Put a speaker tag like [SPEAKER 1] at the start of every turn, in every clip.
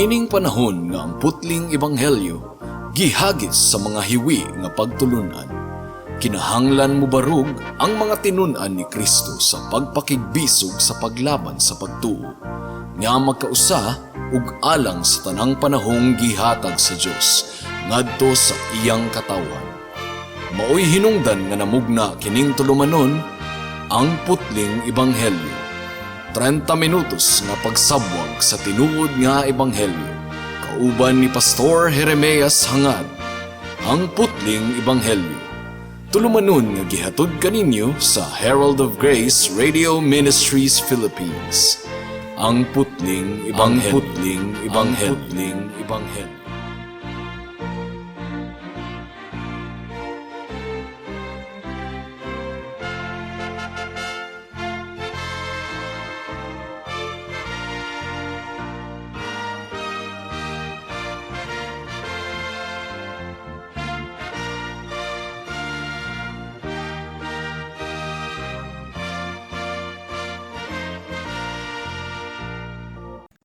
[SPEAKER 1] Niining panahon nga ang putling ebanghelyo gihagis sa mga hiwi nga pagtulunan, kinahanglan mobarog ang mga tinun-an ni Kristo sa pagpakigbisog sa paglaban sa pagtuo nga magkausa ug alang sa tanang panahong gihatag sa Dios ngadto sa iyang katawhan. Maoy hinungdan nga namugna kining tulumanon, Ang Putling Ebanghelyo. 30 minutos nga pagsabwag sa tinuod nga ebanghelyo. Kauban ni Pastor Jeremias Hangad. Ang Putling Ebanghelyo. Tulumanon nga gihatod kaninyo sa Herald of Grace Radio Ministries Philippines. Ang Putling Ebanghelyo. Ang Putling Ebanghelyo. Putling Ebanghelyo.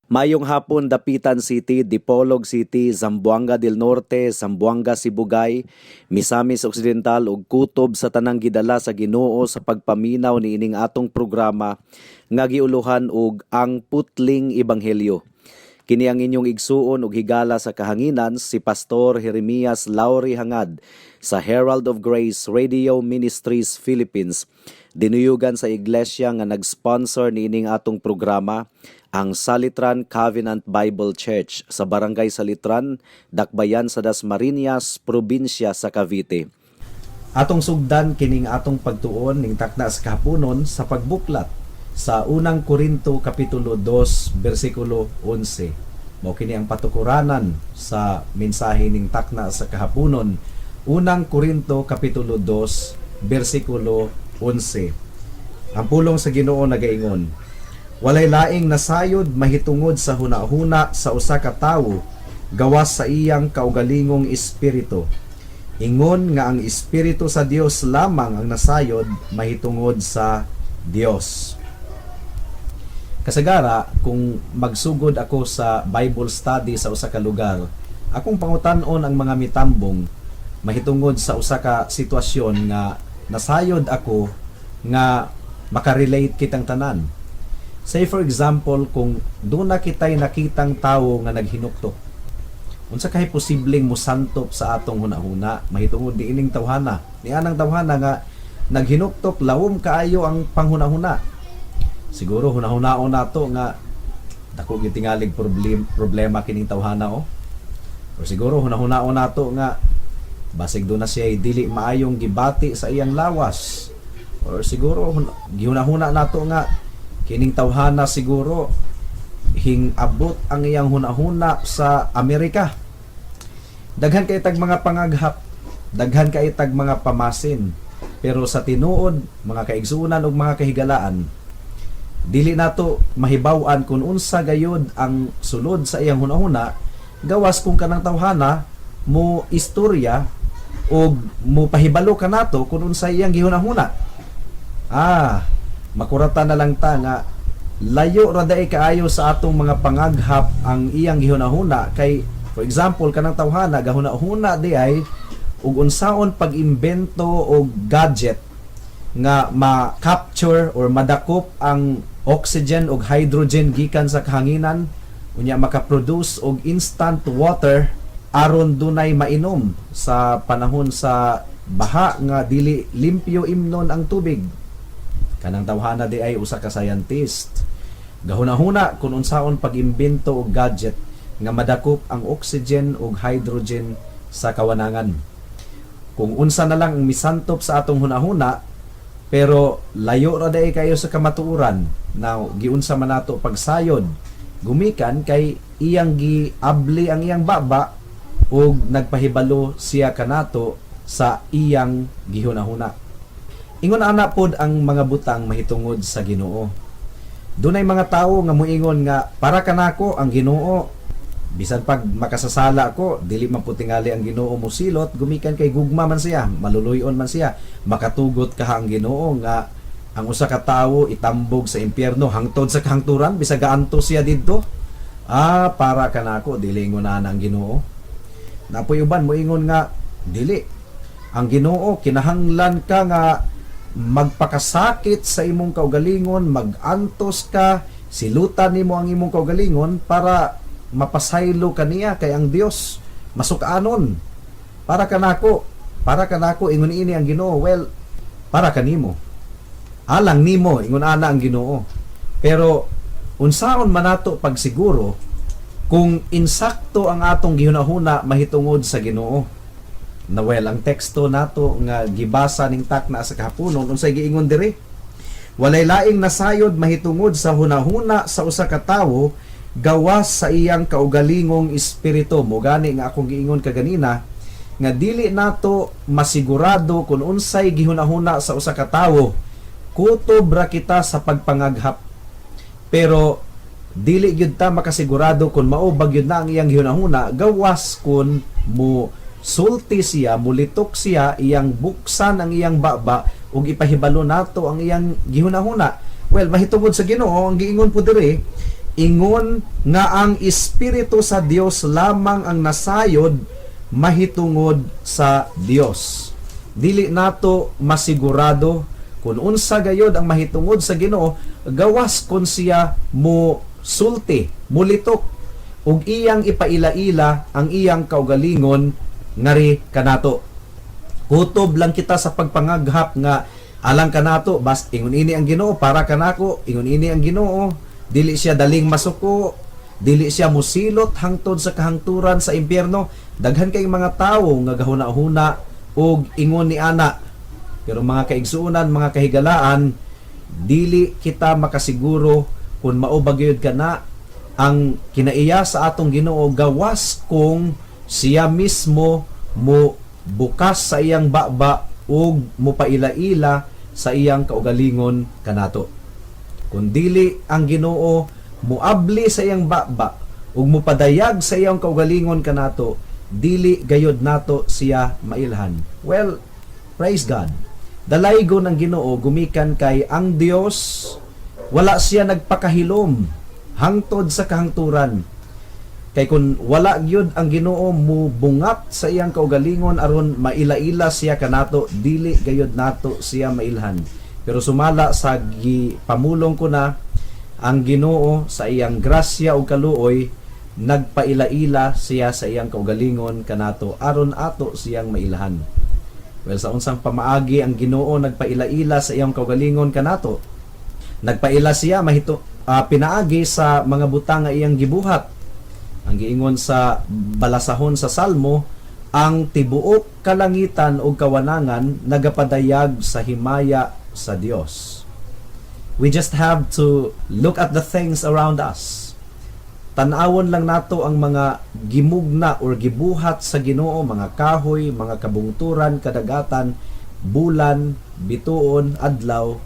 [SPEAKER 2] Mayong hapon, Dapitan City, Dipolog City, Zamboanga del Norte, Zamboanga Sibugay, Misamis Occidental ug kutob sa tanang gidala sa Ginoo sa pagpaminaw niining atong programa nga giuluhan og Ang Putling Ebanghelyo. Kini ang inyong igsuon ug higala sa kahanginan, si Pastor Jeremias Lauri Hangad sa Herald of Grace Radio Ministries Philippines. Dinuyugan sa iglesia nga nag-sponsor niining atong programa, ang Salitran Covenant Bible Church sa Barangay Salitran, Dakbayan sa Dasmariñas, probinsya sa Cavite. Atong sugdan kining atong pagtuon ning takna sa kahaponon sa pagbuklat sa Unang Korinto kapitulo 2 bersikulo 11. Mao kini ang patukuranan sa mensahe ning takna sa kahaponon. Unang Korinto kapitulo 2 bersikulo 11. Ang pulong sa Ginoo nagaingon, "Walay laing nasayod mahitungod sa hunahuna sa usa ka tawo gawas sa iyang kaugalingong espiritu. Ingon nga ang espiritu sa Dios lamang ang nasayod mahitungod sa Dios." Kasagara, kung magsugod ako sa Bible study sa usa ka lugar, akong pangutan-on ang mga mitambong mahitungod sa usa ka sitwasyon nga nasayod ako nga makarelate kitang tanan. Say, for example, kung duna kitay nakitang tawo nga naghinuktok. Unsa kay posibleng musantop sa atong hunahuna mahitungod niining tawhana? Ni anang tawhana nga naghinuktok, lawom kaayo ang panghunahuna. Siguro hunahunaon nato nga dako gyud tingalig problema kining tawhana o. Or siguro hunahunaon nato nga basig duna siya dili maayong gibati sa iyang lawas. Or siguro gihunahuna nato nga kining tawhana siguro hing abot ang iyang hunahuna sa Amerika. Daghan kay tag mga pangaghap, daghan kay tag mga pamasin. Pero sa tinuod, mga kaigsuonan ug mga kahigalaan, dili nato mahibaw-an kung unsa gayud ang sulod sa iyang hunahuna gawas kung kanang tawhana mo istorya og mo pahibalo kanato kung unsa iyang gihunahuna. Makurata na lang ta nga layo ra diay kaayo sa atong mga pangaghap ang iyang gihunahuna, kay for example, kanang tawhana gahuna-huna di ay ug unsaon pag-imbento og gadget nga ma-capture or madakop ang oxygen ug hydrogen gikan sa kahanginan, unya makaproduce og instant water aron dunay mainom sa panahon sa baha nga dili limpyo imnon ang tubig. Kanang tawhana di ay usa ka scientist. Gahuna-huna kung unsaon pag-imbento og gadget nga madakop ang oxygen ug hydrogen sa kawanangan. Kung unsa na lang ang misantop sa atong hunahuna, pero layo ra diay kayo sa kamatuoran. Now, giunsa man nato pagsayod gumikan kay iyang giabli ang iyang baba ug nagpahibalo siya kanato sa iyang gihunahuna. Ingon ana pod ang mga butang mahitungod sa Ginoo. Dunay mga tawo nga moingon nga para kanako ang Ginoo, bisan pag makasasala ko, dili man po tingali ang Ginoo mosilot gumikan kay gugma man siya, maluluyon man siya. Makatugot kaha ang Ginoo nga ang usa ka tawo itambog sa impyerno hangtod sa kahangturan bisag gaanto siya didto? Ah, para kanako dili ingon ana ang Ginoo. Napoy uban moingon nga dili. Ang Ginoo, kinahanglan ka nga magpakasakit sa imong kaugalingon, magantos ka, silutan nimo ang imong kaugalingon para mapasaylo kaniya, kay ang Dios masukanon. Para kanako ingon ini ang Ginoo. Well, para kanimo. Alang nimo ingon ana ang Ginoo. Pero unsaon man nato pagsiguro kung insakto ang atong gihunahuna mahitungod sa Ginoo? Na well, ang teksto nato nga gibasa ning takna sa kahaponon, unsay giingon diri? Walay laing nasayod mahitungod sa hunahuna sa usa ka tawo gawas sa iyang kaugalingong espiritu. Mo gani nga akong giingon kaganina nga dili nato masigurado kung unsay gihunahuna sa usa ka tawo. Kutob ra kita sa pagpangaghap. Pero dili gyud ta makasigurado kung mao ba gyud na ang iyang gihunahuna gawas kun mo sulti siya, mulitok siya, iyang buksan ang iyang baba ug ipahibalo nato ang iyang gihunahuna. Well, mahitungod sa Ginoo, ang giingon po diri, ingon nga ang espiritu sa Dios lamang ang nasayod mahitungod sa Dios. Dili nato masigurado kung unsa gayod ang mahitungod sa Ginoo gawas kun siya mo sulti, mulitok ug iyang ipaila-ila ang iyang kaugalingon ngari kanato. Kutob lang kita sa pagpangaghap nga alang kanato, bas ingon ini ang Ginoo, para kanako ingon ini ang Ginoo, dili siya daling masuko, dili siya musilot hangtod sa kahangturan sa impyerno. Daghan kay mga tawo nga gahuna-huna og ingon ni ana. Pero mga kaigsuonan, mga kahigalaan, dili kita makasiguro kung mao ba gyud kana ang kinaiya sa atong Ginoo gawas kung siya mismo mo bukas sa iyang baba ug mopaila-ila sa iyang kaugalingon kanato. Kung dili ang Ginoo muabli sa iyang baba ug mupadayag sa iyang kaugalingon kanato, dili gayod nato siya mailhan. Well, praise God. Dalaygon ang Ginoo gumikan kay ang Dios wala siya nagpakahilom hangtod sa kahangturan. Kay kung wala gyud ang Ginoo mo bungat sa iyang kaugalingon aron maila-ila siya kanato, dili gayod nato siya mailhan. Pero sumala sa gipamulong ko na, ang Ginoo sa iyang grasya ug kaluoy, nagpaila-ila siya sa iyang kaugalingon kanato aron ato siyang mailhan. Well, sa unsang pamaagi ang Ginoo nagpaila-ila sa iyang kaugalingon kanato? Nagpaila siya mahito pinaagi sa mga butang nga iyang gibuhat. Ang giingon sa balasahon sa Salmo, ang tibuok kalangitan ug kawanangan nagapadayag sa himaya sa Dios. We just have to look at the things around us. Tan-awon lang nato ang mga gimugna or gibuhat sa Ginoo, mga kahoy, mga kabungturan, kadagatan, bulan, bituon, adlaw.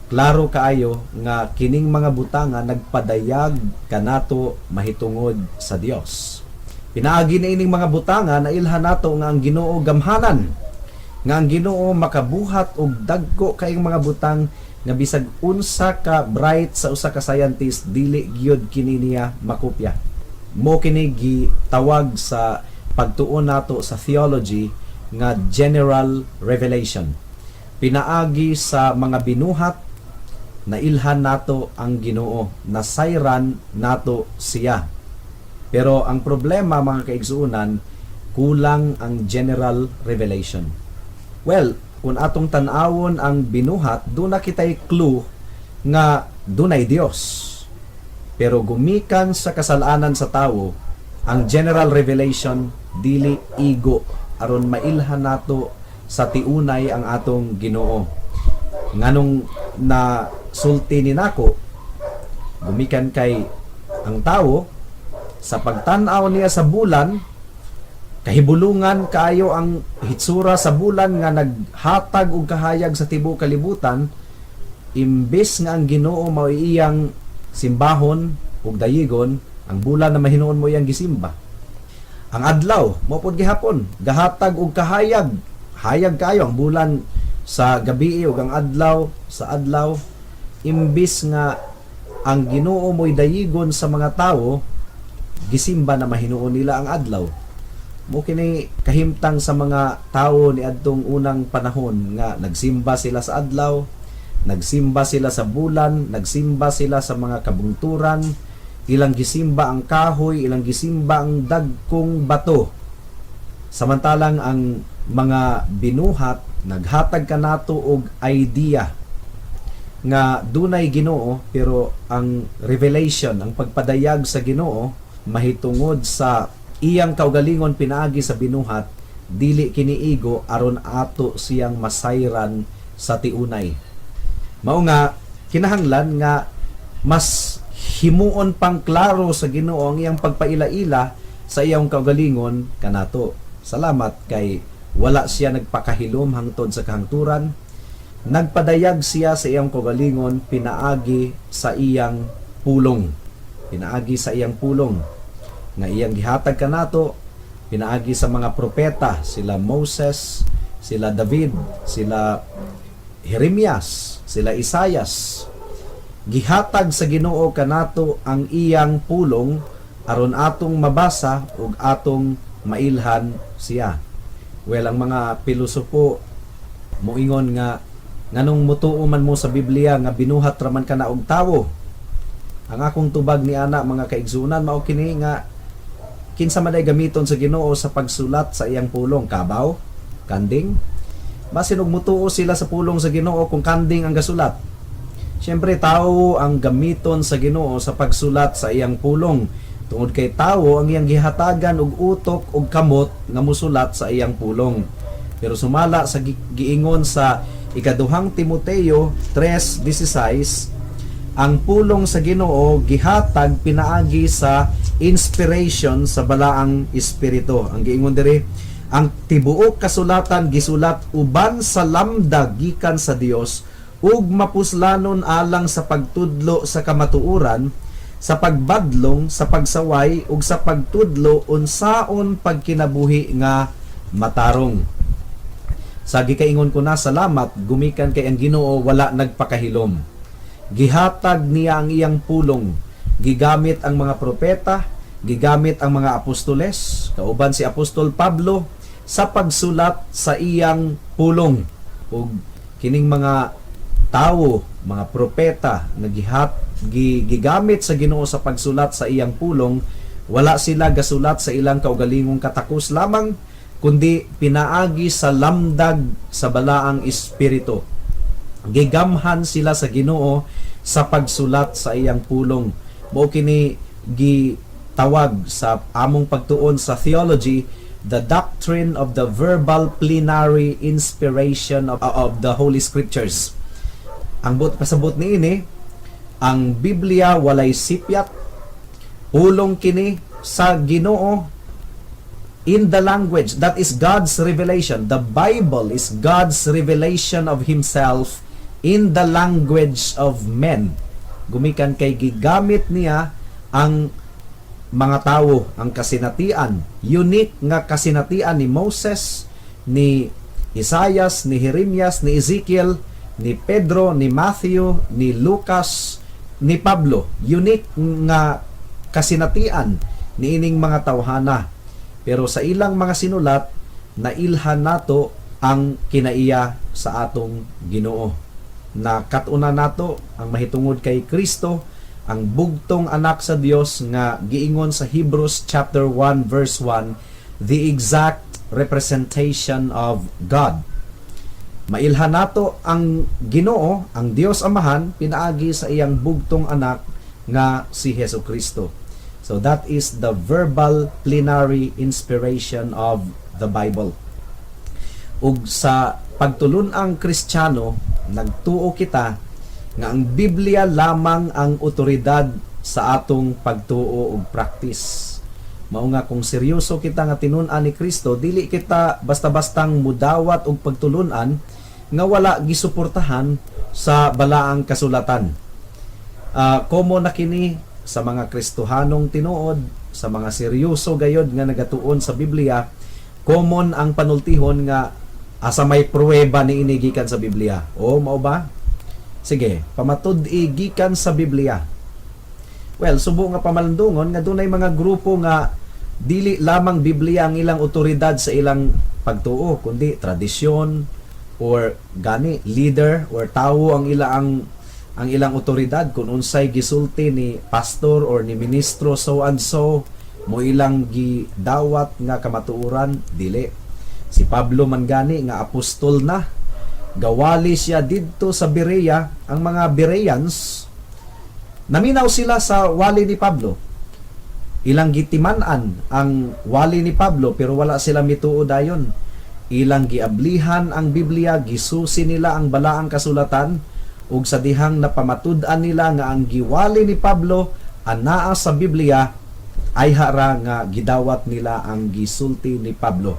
[SPEAKER 2] Klaro kaayo nga kining mga butanga nagpadayag kanato mahitungod sa Dios. Pinaagi na ining mga butanga, nailhan nato nga ang Ginoo gamhanan, nga ang Ginoo makabuhat og dagko kaayong mga butang nga bisag unsa ka bright sa usa ka scientist, dili gyud kini niya makopya. Mo kini gitawag sa pagtuon nato sa theology nga general revelation. Pinaagi sa mga binuhat, nailhan nato ang Ginoo, nasayran nato siya. Pero ang problema, mga kaigsuonan, kulang ang general revelation. Well, kung atong tan-awon ang binuhat, duna kitay clue nga dunay Dios. Pero gumikan sa kasalanan sa tawo, ang general revelation dili igo aron mailhan nato sa tiunay ang atong Ginoo. Nganong na sulti ni nako, gumikan kay ang tawo sa pagtan-aw niya sa bulan, kahibulungan kaayo ang hitsura sa bulan nga naghatag og kahayag sa tibuok kalibutan. Imbes nga ang Ginoo mao iyang simbahon ug dayigon, ang bulan na mahinuon mo iyang gisimba. Ang adlaw mao pod gihapon gahatag og kahayag, hayag kaayo ang bulan sa gabi ug ang adlaw sa adlaw. Imbis nga ang Ginoo mo'y dayigon sa mga tawo, Gisimba na mahinuon nila ang adlaw. Mo kini kahimtang sa mga tawo ni adtong unang panahon nga nagsimba sila sa adlaw, nagsimba sila sa bulan, nagsimba sila sa mga kabungturan, ilang gisimba ang kahoy, ilang gisimba ang dagkong bato. Samantalang ang mga binuhat naghatag kanato og idea nga dunay Ginoo, pero ang revelation, ang pagpadayag sa Ginoo mahitungod sa iyang kaugalingon pinaagi sa binuhat, dili kini igo aron ato siyang masayran sa tiunay. Mao nga kinahanglan nga mas himuon pang klaro sa Ginoo ang iyang pagpaila-ila sa iyang kaugalingon kanato. Salamat kay wala siya nagpakahilom hangtod sa kahangturan. Nagpadayag siya sa iyang kaugalingon pinaagi sa iyang pulong. Pinaagi sa iyang pulong nga iyang gihatag kanato pinaagi sa mga propeta, sila Moses, sila David, sila Jeremias, sila Isayas. Gihatag sa Ginoo kanato ang iyang pulong aron atong mabasa ug atong mailhan siya. Well, ang mga pilosopo moingon nga nganong mutuo man mo sa Biblia nga binuhat raman kana og tawo. Ang akong tubag ni ana, mga kaigsunan, mao kini nga kinsa man ay gamiton sa Ginoo sa pagsulat sa iyang pulong, kabaw, kanding? Basin og mutuo sila sa pulong sa Ginoo kung kanding ang gasulat. Siyempre, tao ang gamiton sa Ginoo sa pagsulat sa iyang pulong tungod kay tawo ang iyang gihatagan og utok og kamot nga musulat sa iyang pulong. Pero sumala sa giingon sa Ikaduhang Timoteo 3:16, ang pulong sa Ginoo gihatag pinaagi sa inspiration sa Balaang Espiritu. Ang giingon diri, ang tibuok kasulatan gisulat uban sa lamdag gikan sa Dios ug mapuslanon alang sa pagtudlo sa kamatuoran, sa pagbadlong, sa pagsaway ug sa pagtudlo unsaon pagkinabuhi nga matarong. Sa gikaingon ko na, salamat gumikan kay ang Ginoo wala nagpakahilom. Gihatag niya ang iyang pulong. Gigamit ang mga propeta, gigamit ang mga apostoles, kauban si Apostol Pablo sa pagsulat sa iyang pulong. Ug kining mga tawo, mga propeta nga gigamit sa Ginoo sa pagsulat sa iyang pulong, wala sila gasulat sa ilang kaugalingong katakos lamang kundi pinaagi sa lamdag sa Balaang Espiritu. Gigamhan sila sa Ginoo sa pagsulat sa iyang pulong. Mao kini gitawag sa among pagtuon sa theology, the doctrine of the verbal plenary inspiration of the Holy Scriptures. Ang buot pasabot niini, ang Biblia walay sipyat, pulong kini sa Ginoo in the language that is God's revelation. The Bible is God's revelation of Himself in the language of men. Gumikan kay gigamit niya ang mga tawo, ang kasinatian, unique nga kasinatian ni Moses, ni Isaias, ni Jeremias, ni Ezekiel, ni Pedro, ni Matthew, ni Lucas, ni Pablo. Unique nga kasinatian niining mga tawhana. Pero sa ilang mga sinulat, nailhan nato ang kinaiya sa atong Ginoo. Nakat-unan nato ang mahitungod kay Kristo, ang bugtong anak sa Dios nga giingon sa Hebrews chapter 1 verse 1, the exact representation of God. Mailhan nato ang Ginoo, ang Dios Amahan, pinaagi sa iyang bugtong anak nga si Hesus Kristo. So that is the verbal plenary inspiration of the Bible. Ug sa pagtulun-ang Kristiyano, nagtuo kita nga ang Biblia lamang ang otoridad sa atong pagtuo ug practice. Mao nga kung seryoso kita nga tinun-an ni Kristo, dili kita basta-bastang mudawat og pagtulun-an nga wala gisuportahan sa Balaang Kasulatan. Common na kini sa mga Kristohanong tinuod, sa mga seryoso gayod nga nagatuon sa Biblia, common ang panultihon nga asa may pruweba ni ini gikan sa Biblia. O mao ba? Sige, pamatud-i gikan sa Biblia. Well, subo nga pamalandungon nga dunay mga grupo nga dili lamang Biblia ang ilang otoridad sa ilang pagtuo, kundi tradisyon or gani leader or tawo ang ilang otoridad. Kung unsay gisulti ni pastor or ni ministro so and so, mo ilang gidawat nga kamatuoran. Dili. Si Pablo man gani nga apostol na, gawali siya didto sa Berea. Ang mga Bereans, naminaw sila sa wali ni Pablo. Ilang gitiman-an ang wali ni Pablo, pero wala sila mituo dayon. Ilang giablihan ang Biblia, gisusi nila ang balaang kasulatan, ug sa dihang napamatud-an nila nga ang giwali ni Pablo anaa sa Biblia, ay hara nga gidawat nila ang gisulti ni Pablo.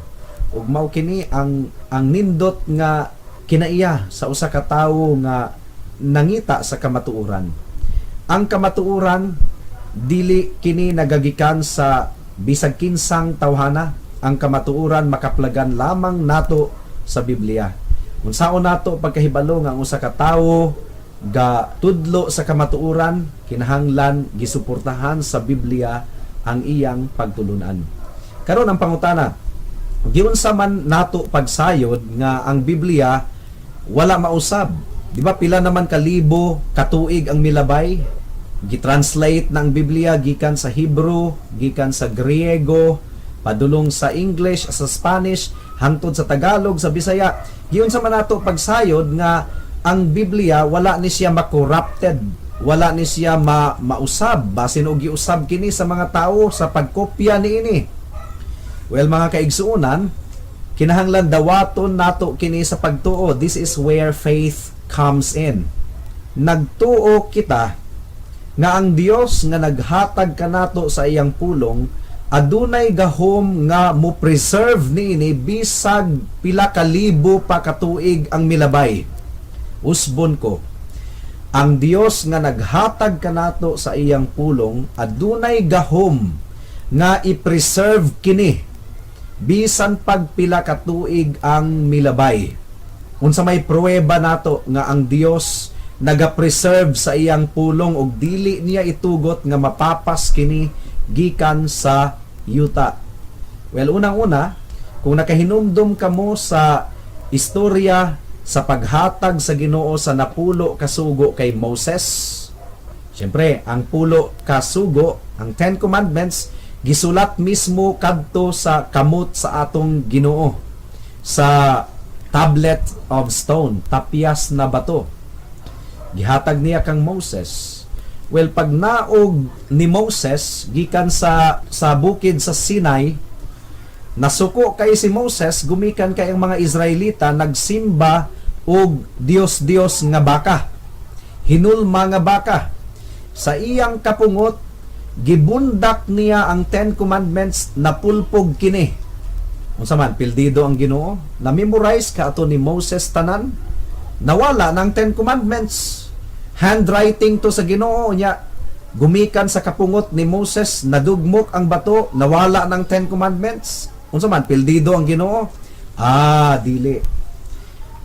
[SPEAKER 2] Ug mao kini ang nindot nga kinaiya sa usa ka tawo nga nangita sa kamatuoran. Ang kamatuoran, dili kini nagagikan sa bisag kinsang tawhana. Ang kamatuoran, makaplagan lamang nato sa Biblia. Unsaon nato pagkahibalo nga ang usa ka tawo ga tudlo sa kamatuoran? Kinahanglan gisuportahan sa Biblia ang iyang pagtulunan. Karon, ang pangutana, giunsa man nato pagsayod nga ang Biblia wala mausab? Di ba pila naman kalibo katuig ang milabay? Gitranslate na ang Biblia gikan sa Hebrew, gikan sa Griego, padulong sa English, sa Spanish, hangtod sa Tagalog, sa Bisaya. Giunsa man nato pagsayod nga ang Biblia wala ni siya ma-corrupted, wala ni siya mausab, basin og giusab kini sa mga tao sa pagkopya niini? Well, mga kaigsuonan, kinahanglan dawaton nato kini sa pagtuo. This is where faith comes in. Nagtuo kita nga ang Dios nga naghatag kanato sa iyang pulong adunay gahom nga mo preserve niini bisag pila ka libo pa katuig ang milabay. Usbon ko. Ang Dios nga naghatag kanato sa iyang pulong adunay gahom nga i-preserve kini bisan pag pila ka tuig ang milabay. Unsa may pruweba nato nga ang Dios naga-preserve sa iyang pulong ug dili niya itugot nga mapapas kini gikan sa yuta? Well, unang-una, kung nakahinumdum kamo sa istorya sa paghatag sa Ginoo sa 10 ka sugo kay Moses. Siyempre, ang 10 ka sugo, ang Ten Commandments, gisulat mismo kadto sa kamot sa atong Ginoo sa tablet of stone, tapyas na bato. Gihatag niya kang Moses. Well, pag naog ni Moses gikan sa bukid sa Sinai, nasuko kay si Moses gumikan kay ang mga Israelita nagsimba og Dios-Dios nga baka. Hinulma nga baka. Sa iyang kapungot, gibundak niya ang Ten Commandments, napulpog kini. Unsa man, pildido ang Ginoo? Na-memorize ka ato ni Moses tanan? Nawala ng Ten Commandments. Handwriting to sa Ginoo nya, gumikan sa kapungot ni Moses, nadugmok ang bato, nawala ng Ten Commandments. Unsa man, pildido ang Ginoo? Ah, dili.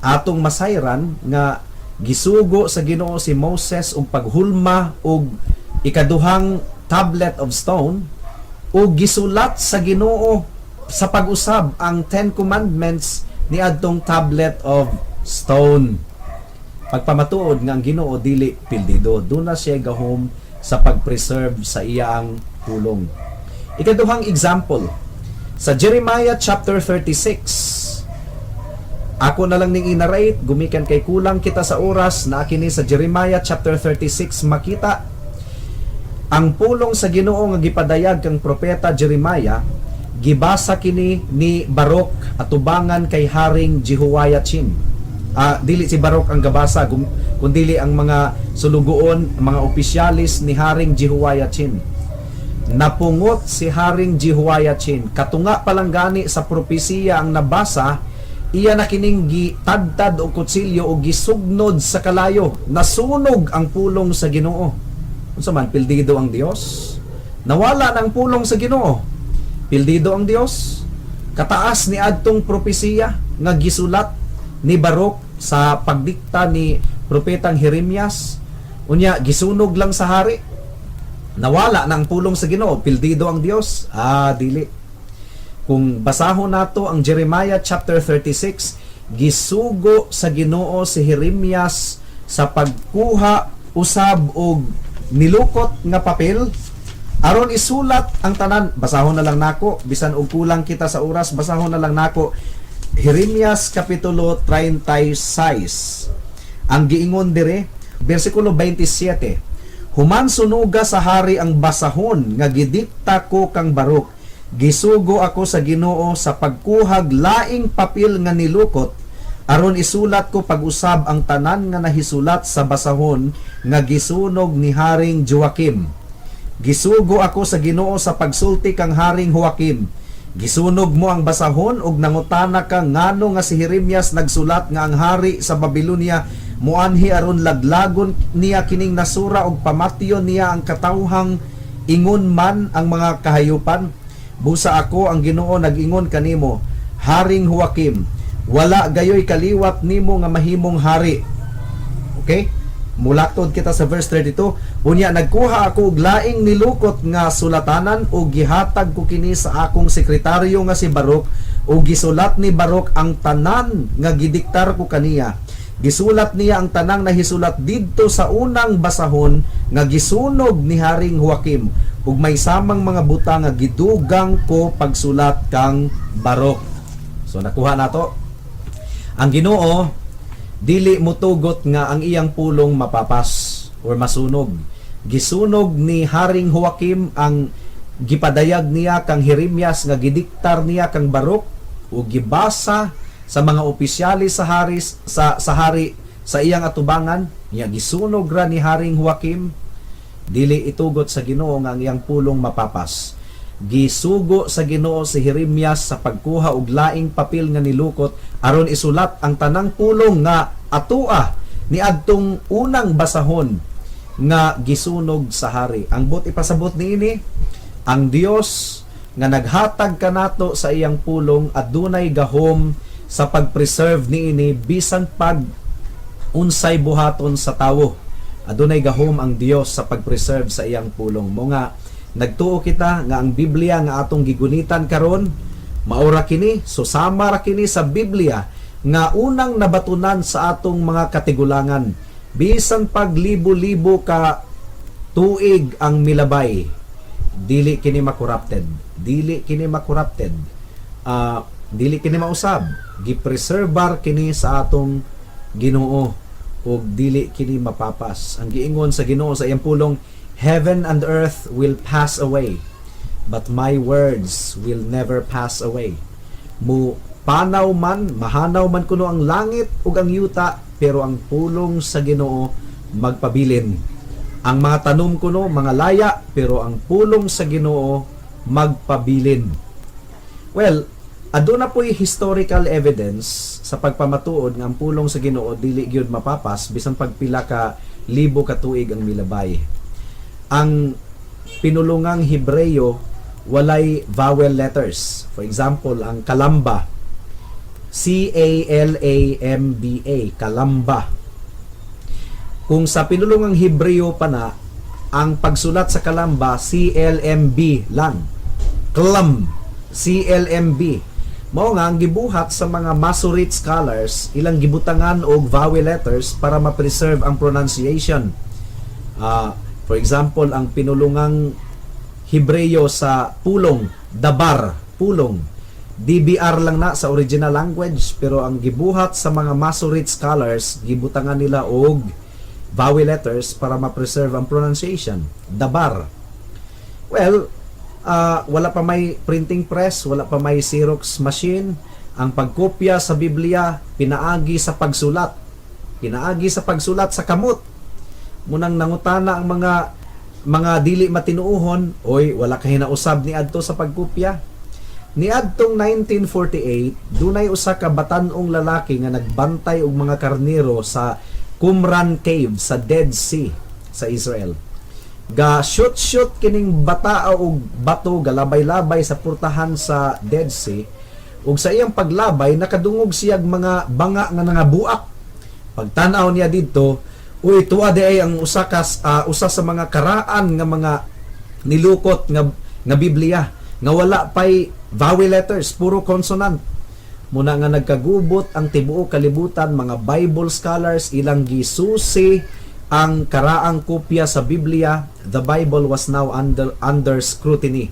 [SPEAKER 2] Atong masayran nga gisugo sa Ginoo si Moses og paghulma og ikaduhang tablet of stone, ug gisulat sa Ginoo sa pag-usab ang Ten Commandments ni adtong tablet of stone. Pagpamatuod nga ang Ginoo dili pildido, duna siya gahom sa pag-preserve sa iyang pulong. Ikaduhang example, sa Jeremiah chapter 36. Ako na lang ning i-narrate gumikan kay kulang kita sa oras. Na kini sa Jeremiah chapter 36 makita ang pulong sa Ginoo nga gipadayag kang propeta Jeremiah. Gibasa kini ni Baruch atubangan kay Haring Jehoiachin. Dili si Baruch ang gabasa, kundili ang mga sulugoon, mga opisyalis ni Haring Jehoiachin. Napungot si Haring Jehoiachin. Katunga pa lang gani sa propesiya ang nabasa, iya na kining gitadtad og kutsilyo o gisugnod sa kalayo. Nasunog ang pulong sa Ginoo. Unsa man, pildido ang Dios? Nawala ng pulong sa Ginoo. Pildido ang Dios? Kataas ni adtong propesiya nga gisulat ni Baruch sa pagdikta ni propetang Jeremias, unya gisunog lang sa hari. Nawala na ang pulong sa Ginoo, pildido ang Dios. Ah, dili. Kung basahon nato ang Jeremiah chapter 36, gisugo sa Ginoo si Jeremias sa pagkuha usab og nilukot nga papel aron isulat ang tanan. Basahon na lang nako bisan og kulang kita sa oras, basahon na lang nako. Jeremias kapitulo 36. Ang giingon dire, bersikulo 27: "Human sunuga sa hari ang basahon nga gidikta ko kang Baruk, gisugo ako sa Ginoo sa pagkuhag laing papel nga nilukot aron isulat ko pag-usab ang tanan nga nahisulat sa basahon nga gisunog ni Haring Joakim. Gisugo ako sa Ginoo sa pagsulti kang Haring Joakim: Gisunog mo ang basahon ug nangutana ka ngano nga si Jeremias nagsulat nga ang hari sa Babylonia muanhi aron laglagon niya kining nasura ug pamatyon niya ang katawhang ingon man ang mga kahayupan. Busa ako ang Ginoo nag-ingon kanimo, Haring Joakim, wala gayoy kaliwat nimo nga mahimong hari." Okay? Mulaktod kita sa verse 32. "Unya nagkuha ako og laing nilukot nga sulatanan ug gihatag ko kini sa akong sekretaryo nga si Baruk ug gisulat ni Baruk ang tanan nga gidiktar ko kaniya. Gisulat niya ang tanang nahisulat didto sa unang basahon nga gisunog ni Haring Joakim ug may samang mga butang nga gidugang ko pagsulat kang Baruk." So nakuha nato. Ang Ginoo dili mutugot nga ang iyang pulong mapapas or masunog. Gisunog ni Haring Joakim ang gipadayag niya kang Jeremias nga gidiktar niya kang Baruk ug gibasa sa mga opisyalis sa hari sa iyang atubangan niya. Gisunog ra ni Haring Joakim. Dili itugot sa Ginoo nga ang iyang pulong mapapas. Gisugo sa Ginoo si Jeremias sa pagkuha og laing papel nga nilukot aron isulat ang tanang pulong nga atua niadtong unang basahon nga gisunog sa hari. Ang buot ipasabot niini, ang Dios nga naghatag kanato sa iyang pulong adunay gahom sa pag-preserve niini bisan pag unsay buhaton sa tawo. Adunay gahom ang Dios sa pag-preserve sa iyang pulong. Mao nga nagtuo kita nga ang Biblia nga atong gigunitan karon maura kini, susama ra kini sa Biblia nga unang nabatunan sa atong mga katigulangan. Bisan pag libo-libo ka tuig ang milabay, dili kini ma-corrupted. Dili kini ma-corrupted. Dili kini mausab. Gipreserbar kini sa atong Ginoo ug dili kini mapapas. Ang giingon sa Ginoo sa iyang pulong, "Heaven and earth will pass away, but my words will never pass away." Mu panaw man, mahanaw man kuno ang langit ug ang yuta, pero ang pulong sa Ginoo magpabilin. Ang mga tanom kuno mga laya, pero ang pulong sa Ginoo magpabilin. Well, aduna po'y historical evidence sa pagpamatuod nga ang pulong sa Ginoo dili gyud mapapas bisan pagpila ka libo ka tuig ang milabay. Ang pinulungang Hebreyo walay vowel letters. For example, ang kalamba, C A L A M B A, kalamba. Kung sa pinulungang Hebreo pa na, ang pagsulat sa kalamba CLMB lang. Clam, CLMB. Mao nga ang gibuhat sa mga Masoret scholars, ilang gibutangan og vowel letters para ma-preserve ang pronunciation. For example, ang pinulungang Hebreo sa pulong, dabar, pulong. DBR lang na sa original language, pero ang gibuhat sa mga Masoret scholars, gibutangan nila og vowel letters para ma-preserve ang pronunciation. Dabar. Well, wala pa may printing press, wala pa may Xerox machine. Ang pagkopya sa Biblia pinaagi sa pagsulat. Pinaagi sa pagsulat sa kamot. Munang nangutana ang mga dili matinuohon, "Oy, wala kay nausab ni adto sa pagkopya." Niadtong 1948, dunay usa ka batan-ong lalaki nga nagbantay og mga karnero sa Qumran Cave sa Dead Sea sa Israel. Ga shoot-shoot kining bata og bato, galabay-labay sa purtahan sa Dead Sea, ug sa iyang paglabay nakadungog siyag mga banga nga nangabuak. Pagtan-aw niya didto, uy, tuwa di ay ang usa sa mga karaan nga mga Nilukot nga Biblia nga wala pay vowel letters, puro consonant. Muna nga nagkagubot ang tibuok kalibutan, mga Bible scholars, ilang gisusi ang karaang kopya sa Biblia. The Bible was now under scrutiny.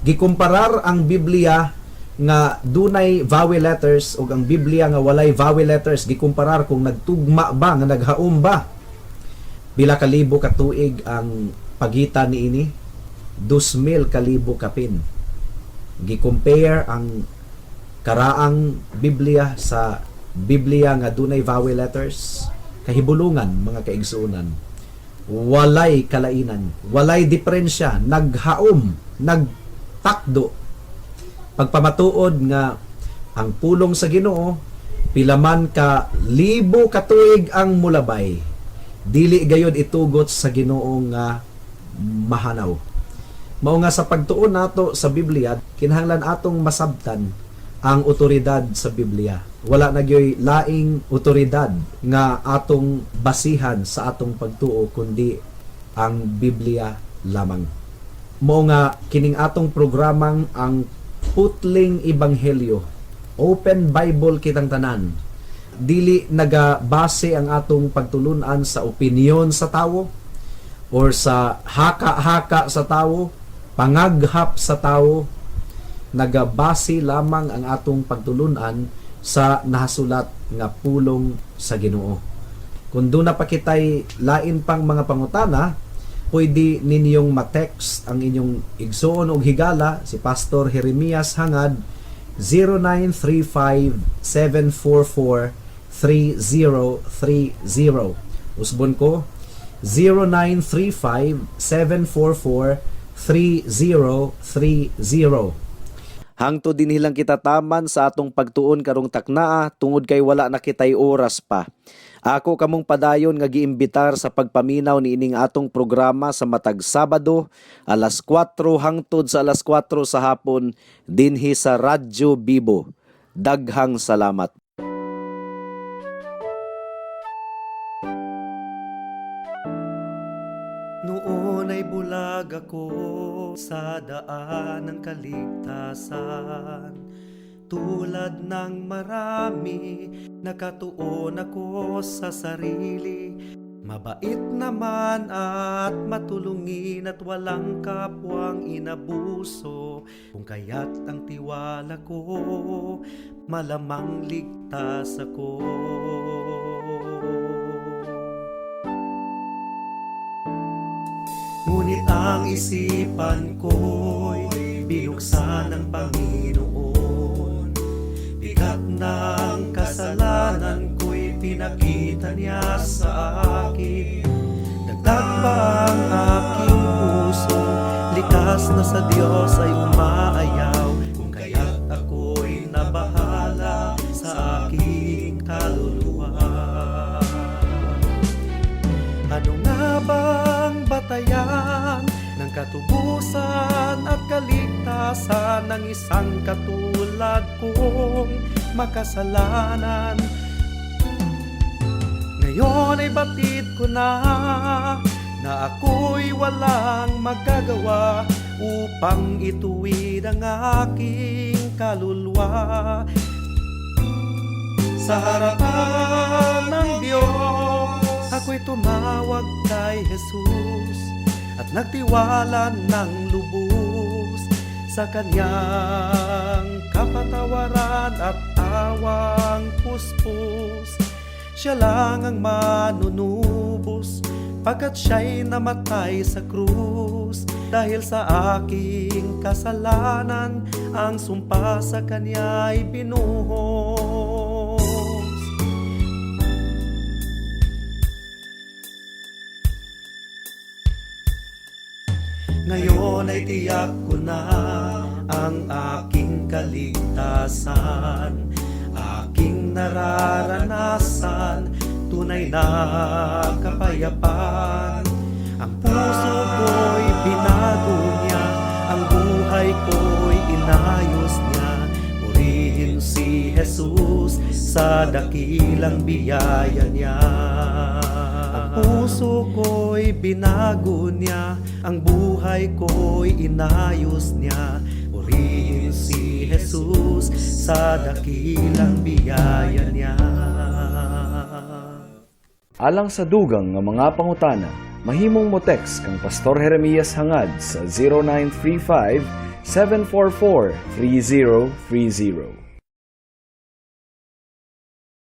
[SPEAKER 2] Gikumparar ang Biblia nga dunay vowel letters ug ang Biblia nga walay vowel letters, gikumparar kung nagtugma ba, nga naghaom ba. Pila ka libo ka tuig ang pagitan niini? 2,000 kalibo kapin. Gi-compare ang karaang Biblia sa Biblia nga dunay vowel letters. Kahibulungan, mga kaigsuonan, walay kalainan, walay diferensya, naghaom, nagtakdo. Pagpamatuod nga ang pulong sa Ginoo, pila man ka libo ka tuig ang mulabay, dili gayod itugot sa Ginoo nga mahanaw. Mao nga sa pagtuon nato sa Biblia, kinahanglan atong masabtan ang otoridad sa Biblia. Wala na gyoy laing otoridad nga atong basihan sa atong pagtuo kundi ang Biblia lamang. Mao nga kining atong programang ang Putling Ebanghelyo, Open Bible kitang tanan. Dili nagabase ang atong pagtulunan sa opinyon sa tawo or sa haka-haka sa tawo, pangaghap sa tawo. Nagabase lamang ang atong pagtulunan sa nahasulat nga pulong sa Ginoo. Kung duna pa kitay lain pang mga pangutana, pwede ninyong ma-text ang inyong igsoon og higala, si Pastor Jeremias Hangad, 0935-744-3030. Usbon ko, 0935-744-3030.
[SPEAKER 3] Hangtod dinhi lang kita taman sa atong pagtuon karong taknaa tungod kay wala na kitay oras pa. Ako kamong padayon nga giimbitar sa pagpaminaw niining atong programa sa matag Sabado alas 4 hangtod sa alas 4 sa hapon dinhi sa Radyo Bibo. Daghang salamat.
[SPEAKER 4] Noon ay bulag ako sa daan ng kaligtasan. Tulad ng marami, nakatuon ako sa sarili. Mabait naman at matulungin at walang kapwang inabuso. Kung kaya't ang tiwala ko, malamang ligtas ako. Ngunit ang isipan ko'y binuksan ng Panginoon. Bigat ng kasalanan ko'y pinakita niya sa akin. Dagdag pa ang aking puso, likas na sa Diyos ay umaayaw. Kung kaya't ako'y nabahala sa aking kaluluwa. Ano nga bang batayan ng katubusan at kaligtasan ng isang katulad kong makasalanan? Ngayon ay batid ko na na ako'y walang magagawa upang ituwid ang aking kaluluwa. Sa harapan ng Diyos, ako'y tumawag kay Jesus at nagtiwala ng lubos sa kanyang kapatawaran at awang puspos. Siya lang ang manunubos pagkat siya'y namatay sa krus. Dahil sa aking kasalanan, ang sumpa sa kanya'y binuhos. Ngayon ay tiyak ko na ang aking kaligtasan, aking nararanasan, tunay na kapayapaan. Ang puso ko'y binago niya, ang buhay ko'y inayos niya. Purihin si Jesus sa dakilang biyaya niya. Ang Ang puso ko'y binago niya, ang buhay ko'y inayos niya. Purihin si Jesus sa dakilang biyaya niya.
[SPEAKER 1] Alang sa dugang nga mga pangutana, mahimong mo text kang Pastor Jeremias Hangad sa 0935 744 3030.